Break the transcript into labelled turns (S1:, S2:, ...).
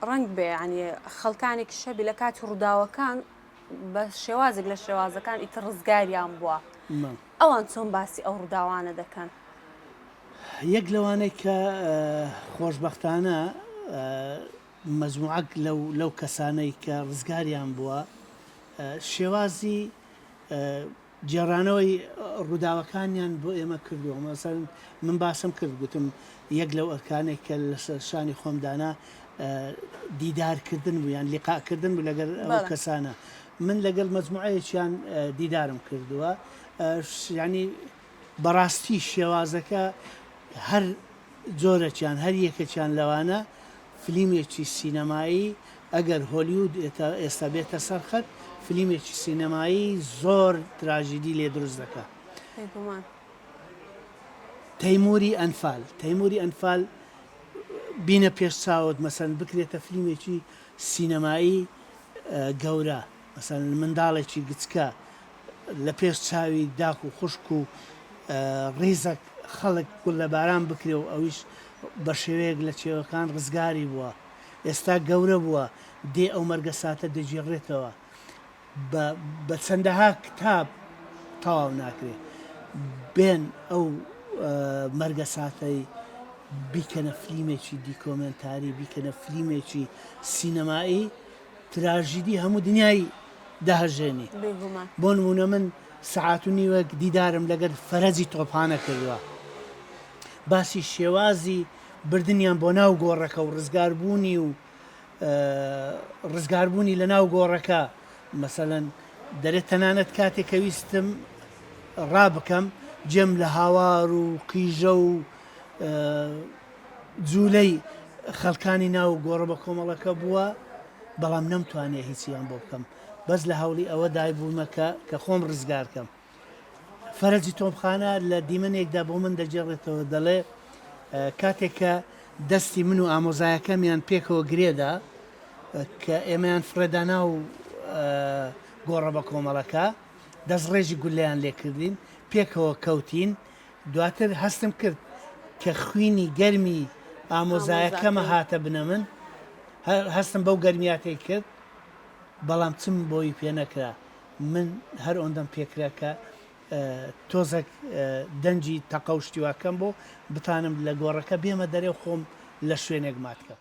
S1: ڕەنگ بێ یانی خەڵکانێکیش هەبێ لە کاتی ڕووداوەکان بە شێوازێک لە شێوازەکان ئیتر ڕزگاریان بووە ئەوان چۆن باسی ئەو ڕووداوانە دەکەن؟
S2: یەک لەوانەی کە خۆشبەختانە مەجموعەک لەو لەو کەسانەی کە ڕزگاریان بووە شێوازی گێڕانەوەی ڕووداوەکانیان بۆ ئێمە کردووە مەسەلەن من باسم کرد گوتم یەک لەو ئەرکانێک کە لەسەر شانی خۆم دانا دیدارکردن بوو یان لیقاکردن بوو لەگەر ئەو کەسانە من لەگەڵ مەجموعەیەکیان دیدارم کردووە ینی بەڕاستی شێوازەکە هەر جۆرەکیان هەر یەکەکیان لەوانە فلیمێکی سینەمایی ئەگەر هۆلیود ئێستا بێتە سەر خەت فلیمێکی سینەمایی زۆر تراژیدی لێ دروست دەکا.
S1: بێگومان.
S2: تەیموری ئەنفال تەیموری ئەنفال بینە پێش چاوت مەسەن بکرێتە فلیمێکی سینەمایی گەورە مەسەن منداڵێکی گچکە لە پێش چاوی داک و خوشک و ڕیزەک خەڵک گوللەباران بکرێ و ئەویش بە شێوەیەک لە چێوەکان ڕزگاری بووە ئێستا گەورە بووە دێ ئەو مەرگەساتە دەگێڕێتەوە بە بە چەندەها کتاب تەواو ناکرێ بێن ئەو مەرگەساتەی بیکەنە فلیمێکی دیکۆمێنتاری بیکەنە فلیمێکی سینەمایی تراژیدی هەموو دنیای دەهەژێنی.
S1: بێگومان.
S2: بۆ نموونە من سەعات و نیوێک دیدارم لەگەر فەرەجی تۆپخانە کردووە. باسی شێوازی بردنیان بۆ ناو گۆڕەکە و ڕزگاربوونی و ڕزگاربوونی لە ناو گۆڕەکە مەسەلەن دەرێ تەنانەت کاتێک کە ویستم ڕابکەم جێم لە هاوار و قیژە و جولەی خەڵکانی ناو گۆڕە بەکۆمەڵەکە بووە، بەڵام نەمتوانیە هیچیان بۆ بکەم، بەس لە هەوڵی ئەوە دای بوومە کە کە خۆم ڕزگار کەم. فەرەجی تۆپخانە لە دیمەنێکدا بۆ من دەگێڕێتەوە دەڵێ کاتێک کە دەستی من و ئامۆزایەکەمیان پێکەوە گرێدا کە ئێمەیان فڕێدا ناو گۆڕە بەکۆمەڵەکە دەستڕێژی گوللەیان لێکردین پێکەوە کەوتین دواتر هەستم کرد کە خوینی گەرمی ئامۆزایەکەمە هاتە بنە من، هەستم بەو گەرمیاتەی کرد، بەڵام چم بۆی پێ نەکرا، من هەر ئۆندەم پێ کرا کە تۆزەک دەنگی تەقە و شتی وا کەم بۆ، بتانم لە گۆڕەکە بێمە دەرێ و خۆم لە شوێنێک مات کەم.